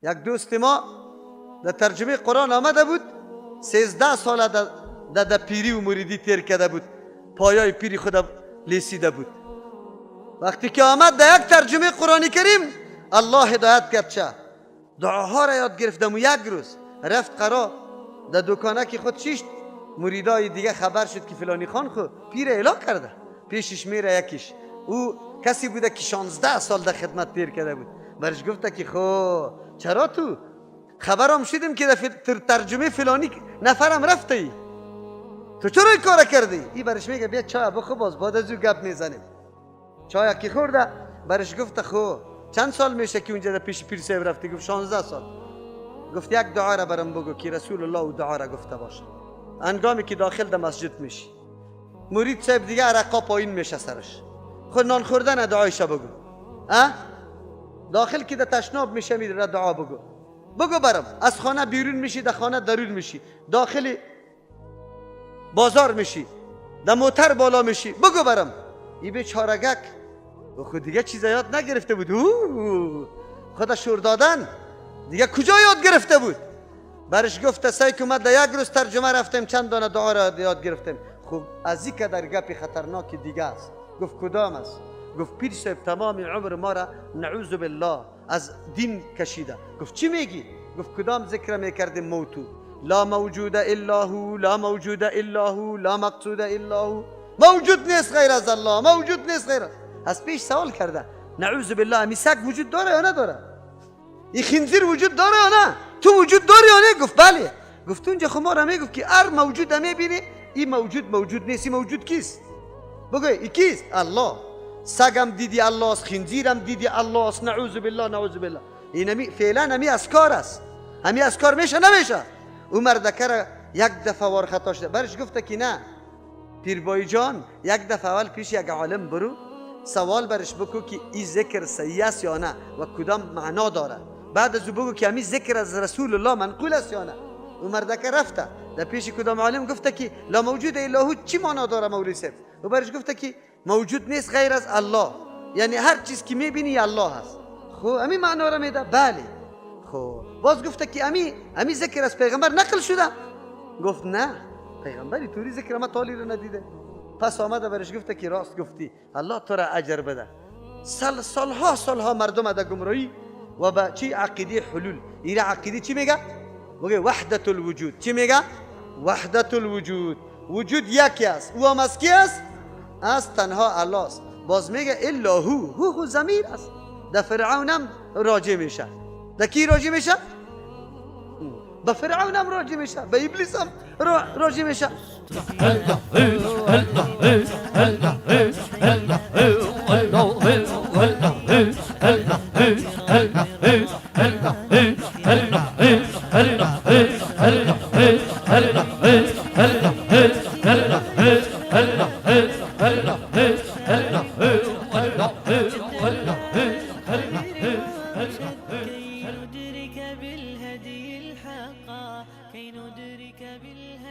یک دوست ما در ترجمه قرآن آمده بود، 13 سال در پیری و مریدی تیر کرده بود، پایای پیری خود لیسیده بود. وقتی که آمد در یک ترجمه قرآن کریم، الله هدایت کرد، چه دعاها را یاد گرفتم و یک روز رفت قرا در دکانه که خود شیشت. مریدای دیگه خبر شد که فلانی خان خود پیر اعلام کرده، پیشش میره یکیش، او کسی بوده که 16 سال در خدمت تیر کرده بود. برش گفته که خو چرا تو خبرم شدیم که در ترجمه فلانی نفرم رفته ای، تو چرا این کار کردی؟ ای برش میگه بیا چای بخور، باز بعد از او گپ میزنیم. چای که خورده، برش گفته خو چند سال میشه که اونجا در پیش پیر صاحب رفتی؟ گفت 16 سال. گفت یک دعا را برام بگو که رسول الله او دعا را گفته باشه هنگامی که داخل در مسجد میشی. مرید صاحب دیگه عرقا پایین میشه سرش، خود نان خوردن دعایش بگو، اه؟ داخل که در تشناب میشه میره دعا بگو، بگو برام. از خانه بیرون میشی، در خانه درون میشی، داخل بازار میشی، در موتر بالا میشی، بگو برام. ای بیچارگک و خود دیگه چیز یاد نگرفته بود، او خدا شور دادن دیگه کجا یاد گرفته بود؟ برش گفته سعی که ما در یک روز ترجمه رفتیم، چند دانه دعا را یاد گرفتیم. خب از این که در گپ خطرناک دیگه است. گفت کدام است؟ گفت پیر صاحب تمام عمر ما را نعوذ بالله از دین کشیده. گفت چی میگی؟ گفت کدام ذکر میکردیم موتو؟ لا موجود الا هو، لا موجود الا هو، لا مقصود الا هو، موجود نیست غیر از الله، موجود نیست غیر از. پیش سوال کرده نعوذ بالله امی سگ وجود داره یا نداره؟ این خنزیر وجود داره یا نه؟ تو وجود داری یا نه؟ گفت بله. گفت اونجا خو ما را میگفت که هر موجود میبینی این موجود موجود نیست، این موجود کیست؟ بگو این کیست؟ الله. سگم دیدی الله است، خنزیرم دیدی الله است، نعوذ بالله نعوذ بالله. این همی فعلا همی از کار است، همی از کار میشه نمیشه؟ او مردکه را یک دفعه وار خطا شده. برش گفته که نه پیربای جان، یک دفعه اول پیش یک عالم برو، سوال برش بکو که این ذکر صحیح است یا نه و کدام معنا داره. بعد از او بگو که همی ذکر از رسول الله منقول است یا نه. او مردکه رفته در پیش کدام عالم، گفته که لا موجود الا هو چی معنا داره مولوی صاحب؟ و برش گفته که موجود نیست غیر از الله، یعنی هر چیز که میبینی الله هست. خب امی معنا را میده؟ بله. خب باز گفته که امی ذکر از پیغمبر نقل شده؟ گفت نه، پیغمبری توری ذکر ما تالی رو ندیده. پس آمده برش گفته که راست گفتی، الله تو را اجر بده. سالها سالها مردم در گمراهی و با چی عقیده حلول. این عقیده چی میگه؟ میگه وحدت الوجود. چی میگه؟ وحدت الوجود. وجود یکی است، او هم از کی است؟ از تنها الله است. باز میگه الا هو، هو هو ضمیر است. در فرعون هم راجع میشه. در کی راجع میشه؟ به فرعون هم راجع میشه، به ابلیس هم راجع میشه. كي ندرك بالهدي الحق، كي ندرك بالهدي.